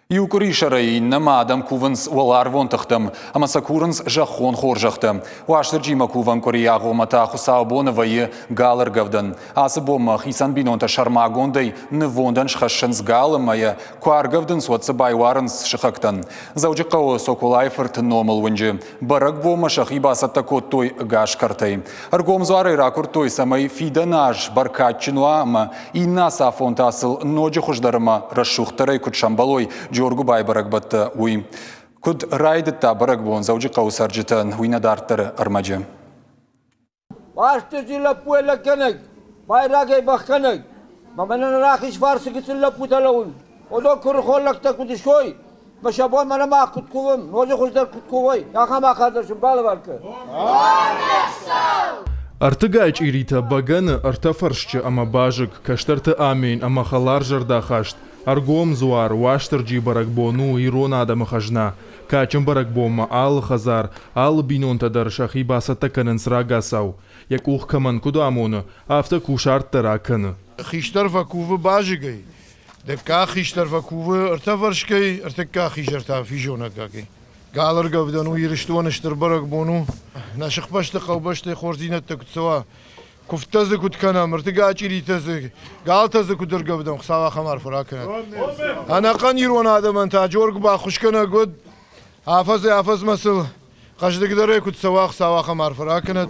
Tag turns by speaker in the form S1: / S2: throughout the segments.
S1: Иу къуырисӕрӕй иннӕмӕ адӕм кувынц уӕларвон тыхтӕм ӕмӕ сӕ курынц зӕххон хорзӕхтӕ. Уастырджимӕ кувӕн къуырийы агъоммӕ та хуыцаубоны вӕййы галӕргӕвдӕн. Ацы бонмӕ хицӕн бинонтӕ сӕрмагондӕй нывондӕн схӕссынц гал ӕмӕ йӕ куы аргӕвдынц, уӕд дзы байуарынц сыхӕгтӕн. Дзӕуджыхъӕуы Соколайы фырты номыл уынджы бӕрӕгбонмӕ сӕхи бацӕттӕ кодтой ӕгас кӕртӕй. Ӕргом дзуарӕй ракуырдтой, цӕмӕй фидӕн аз бӕркадджын уа ӕмӕ иннӕ ацафон та сыл ноджы хуыздӕр ӕмӕ рӕсугъддӕрӕй куыд сӕмбӕлой Джоргуыбайы бӕрӕгбӕттӕ, уый. Куыд райдыдта бӕрӕгбон Дзӕуджыхъӕуы цӕрджытӕн, уый нӕ дарддӕры ӕрмӕджы.
S2: Уастырджи лӕппуйӕ лӕггӕнӕг, байрагӕй бӕхгӕнӕг, мӕ мӕнӕн рахиз фарсы гыццыл лӕппутӕ лӕууын. Уыдон куырыхон лӕгтӕ куыд сой, мӕ сӕ бон мӕнӕ мах куыд кувӕм, ноджы хуыздӕр куыд кувой, ахӕм ахадӕн сын балӕвар кӕн.
S3: Ӕртыгай чъиритӕ, бӕгӕны, ӕртӕ фӕрсчы ӕмӕ базыг, кӕстӕрты амейн ӕмӕ хӕларзӕрдӕ хаст, ӕргом дзуар, Уастырджийы бӕрӕгбон у ирон адӕмы хӕзна. Кадджын бӕрӕгбонмӕ алы хӕдзар, алы бинонтӕ дӕр сӕхи бацӕттӕ кӕнынц рагацау. Йӕ къух кӕмӕн куыд амоны, афтӕ кусарт дӕр акӕны.
S4: Хистӕр фӕкувы базыгӕй, дыккаг хистӕр фӕкувы ӕртӕвӕрсгӕй, ӕртыккаг хистӕр та физонӕггагӕй. Галӕргӕвдӕн у Ирыстоны стыр бӕрӕгбон у. Нӕ сыхбӕсты, хъӕубӕсты хорздзинӕдтӕ куыд цӕуа, куывдтӕ дзы куыд кӕнӕм, ӕртыгай чъиритӕ дзы, галтӕ дзы куыд ӕргӕвдӕм, Хуыцау ахӕм арфӕ ракӕнӕд. Ӕнӕхъӕн ирон адӕмӕн та Джорг баххуысгӕнӕг уыд, афӕдзӕй-афӕдзмӕ сыл хъӕздыгдӕрӕй куыд цӕуа, Хуыцау ахӕм арфӕ ракӕнӕд.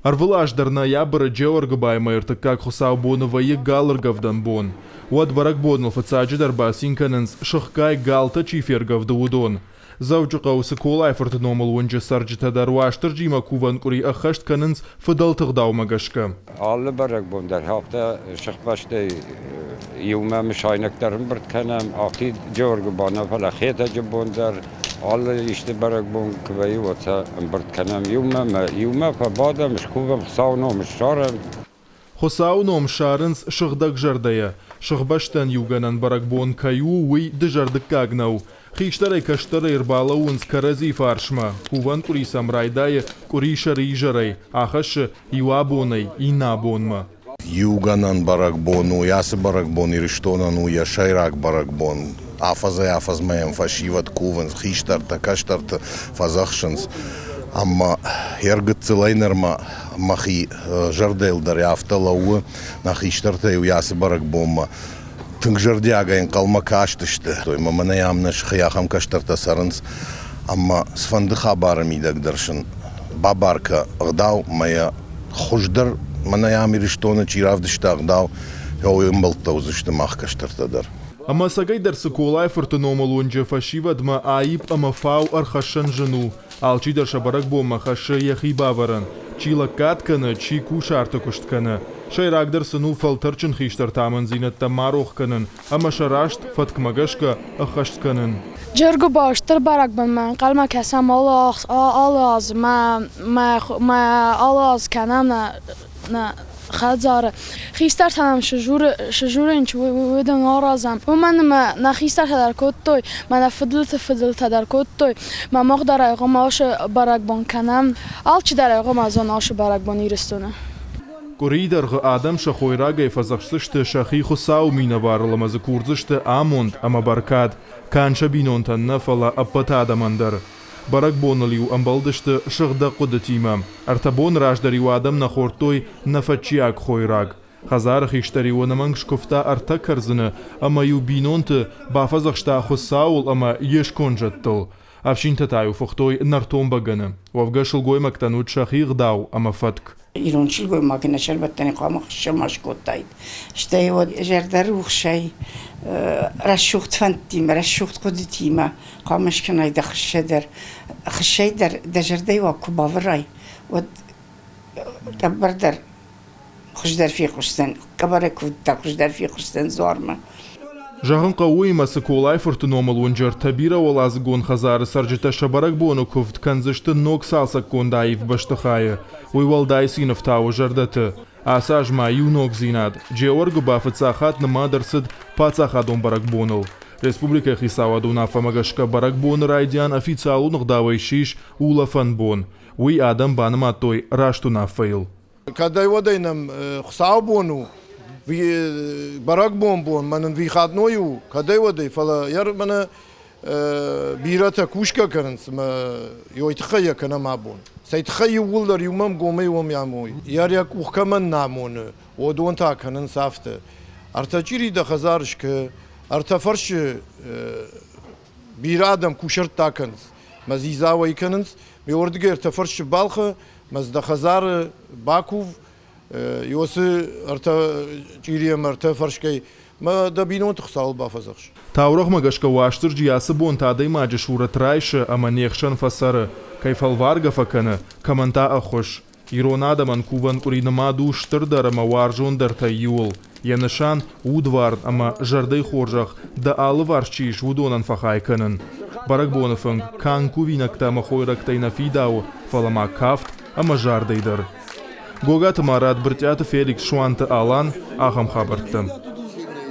S3: Ӕрвылаз дӕр ноябры Джеоргуыбаймӕ ӕртыккаг хуыцаубоны вӕййы галӕргӕвдӕн бон. Уӕд бӕрӕгбоныл фыццаджыдӕр бацин кӕнынц, сыхгай галтӕ чи фергӕвды, уыдон. Дзӕуджыхъӕуы Цыколайы-фырты номыл уынджы цӕрджытӕ дӕр Уастырджимӕ кувӕн къуыри ӕххӕст кӕнынц фыдӕлты гъдаумӕ гӕсгӕ.
S5: Алы бӕрӕгбон дӕр афтӕ сыхбӕстӕй иумӕ мысайнӕгтӕ ӕрӕмбырд кӕнӕм, афтид Джеоргуыба нӕ, фӕлӕ Хетӕджы бон дӕр, алы исты бӕрӕгбон куы вӕййы, уӕд сӕ ӕмбырд кӕнӕм иумӕ, иумӕ фӕбадӕм, скувӕм, Хуыцауы ном ссарӕм.
S3: Хуыцауы ном ссарынц сыгъдӕг зӕрдӕйӕ. Сыхбӕстӕн иугӕнӕн бӕрӕгбон кӕй у, уый дызӕрдыггаг нӕу. Хистӕрӕй-кӕстӕрӕй ӕрбалӕууынц кӕрӕдзи фарсмӕ. Кувӕн къуыри сӕм райдайы къуырисӕры изӕрӕй, ахӕссы иу абонӕй иннӕ абонмӕ.
S6: Иугӕнӕн бӕрӕгбон у, ацы бӕрӕгбон Ирыстонӕн у йӕ сӕйраг бӕрӕгбон. Афӕдзӕй-афӕдзмӕ йӕм фӕсивӕд кувынц, хистӕртӕ, кӕстӕрты фӕдзӕхсынц. Ӕмӕ йе ргыццылӕй нырмӕ мӕхи зӕрдӕйыл дӕр афтӕ лӕууы, нӕ хистӕртӕ-иу ацы бӕрӕгбонмӕ тынг зӕрдиагӕй ӕнхъӕлмӕ кастысты. Ӕмӕ мӕнӕ ам нӕ сыхы ахӕм кӕстӕртӕ цӕрынц, ӕмӕ цыфӕнды хабары мидӕг дӕр сын бабар кӕ ӕгъдау мӕ йӕ хуыздӕр мӕнӕ ам Ирыстоны чи равдыста ӕгъдау, уый ӕмбӕлттӕ уыдзысты мах кӕстӕртӕ дӕр.
S3: Ӕмӕ ӕцӕгӕйдӕр Цыколайы-фырты номыл уынджы фӕсивӕдмӕ аипп ӕмӕ фау ӕрхӕссӕн зын у. Алчидӕр сӕ бӕрӕгбонмӕ хӕссы йӕхи бавӕрӕн. Чи лӕггад кӕны, чи кусарты куыст кӕны. Сӕйрагдӕр сын у фӕлтӕрджын хистӕрты амындзинӕдтӕ ма рох кӕнын ӕмӕ сӕ раст фӕткмӕ гӕсгӕ ӕххӕст кӕнын.
S7: Джергуыба стыр бӕрӕгбонмӕ ӕнхъӕлмӕ кӕсӕм алы аз мӕ алы аз кӕнӕм нӕ хӕдзары. Хистӕртӕ нӕм цы журынч, уыдон аразӕм. Уымӕн ӕмӕ нӕ хистӕртӕ дӕр кодтой, мӕ нӕ фыдӕлты фыдӕлтӕ дӕр кодтой. Мӕ мах дӕр ӕгъуымӕ ацы бӕрӕгбон кӕнӕм. Алчидӕр ӕгъуымӕ зоны ацы бӕрӕгбон Ирыстоны.
S3: Къуырийы дӕргъы адӕм сӕ хойрагӕй фӕдзӕхсдзысты сӕхи Хуыцауы минӕварыл ӕмӕ дзы курдзысты амонд ӕмӕ бӕркад, канд сӕ бинонтӕн нӕ, фӕлӕ ӕппӕт адӕмӕн дӕр. Бӕрӕгбоныл-иу ӕмбӕлдысты сыгъдӕг хъуыдытимӕ. Ӕртӕ боны раздӕр-иу адӕм нӕ хордтой нӕфӕтчиаг хойраг. Хӕдзары хистӕр-иу ӕнӕмӕнг скуывта ӕртӕ кӕрдзыны ӕмӕ-иу бинонты бафӕдзӕхста Хуыцауыл ӕмӕ йе сконд зӕдтыл. Ӕфсинтӕ та-иу фыхтой нӕртон бӕгӕны. Уӕвгӕ сылгоймӕгтӕн уыд сӕхи ӕгъдау ӕмӕ фӕтк.
S8: Ирон сылгоймаг нӕ сӕрбӕттӕны хъуамӕ хыссӕ ма скодтаид. Стӕй уӕд зӕрдӕрухсӕй, рӕсугъд фӕндтимӕ, рӕсугъд хъуыдытимӕ хъуамӕ скӕнай дӕ хыссӕ дӕр. Хыссӕй дӕр дӕ зӕрдӕйы уаг куы бавӕрай, уӕд къӕбӕр дӕр хуыздӕр фехъуысдзӕн, къӕбӕры куывд дӕр хуыздӕр фехъуысдзӕн дзуармӕ.
S3: Зӕгъын хъӕуы, ӕмӕ Цыколайы-фырты номыл уынджы ӕртӕ бирӕуӕладзыгон хӕдзары цӕрджытӕ сӕ бӕрӕгбоны куывд кӕндзысты ног цалцӕггонд аив бӕстыхайы. Уый уӕлдай цин ӕфтауы зӕрдӕты. Ацы аз ма иу ногдзинад – Джеоргуыба фыццаг хатт нымад ӕрцыд паддзахадон бӕрӕгбоныл. Республикӕйы хицауады уынаффӕмӕ гӕсгӕ бӕрӕгбоны райдиан официалон ӕгъдауӕй ссис улӕфӕн бон. Уый адӕм банымадтой раст уынаффӕйыл.
S4: Кӕдӕй-уӕдӕй нӕм Хуыцаубон у. Бӕрӕгбон бон мӕнӕн выходной у, кӕдӕй-уӕдӕй, фӕлӕ мӕнӕ бирӕтӕ кусгӕ кӕнынц ӕмӕ йой тыххӕй йӕ кӕнӕм абон. Цӕй тыххӕй иууылдӕр иумӕ ӕмгомӕй уӕм амой. Йӕ къух кӕмӕн нӕ амоны, уыдон та кӕнынц афтӕ. Ӕртӕ чъири дӕ хӕдзары скӕ, ӕртӕ фӕрсчы бирӕ адӕм кусӕрттӕ кӕнынц. Мӕ дзидза уӕй кӕнынц, ме уырдыгӕй ӕртӕ фӕрсчы балхӕ, мӕ дӕ хӕдзары бакув, Иосы ӕртӕ чъири ӕмӕ ӕртӕ фӕрскӕй мӕ дӕ бинонты Хуыцауыл бафӕдзӕхс.
S3: Таурӕгъмӕ гӕсгӕ Уастырджи ацы бонты адӕймаджы сурӕт райсы ӕмӕ не хсӕн фӕцӕры, кӕй фӕлваргӕ фӕкӕны, кӕмӕн та ӕххуыс. Ирон адӕмӕн кувӕн къуыри нымад у стырдӕр ӕмӕ уарзондӕртӕй иуыл. Йӕ нысан – удварн ӕмӕ зӕрдӕйы хорзӕх дӕ алыварс чи ис, уыдонӕн фӕхай кӕнын. Бӕрӕгбоны фынг канд кувинӕгтӕ ӕмӕ хойрӕгтӕй нӕ фидауы, фӕлӕ ма кафт ӕмӕ зардӕй дӕр. Гогаты Марат, Брытъиаты Феликс, Суанты Алан, ахӕм хабӕрттӕ.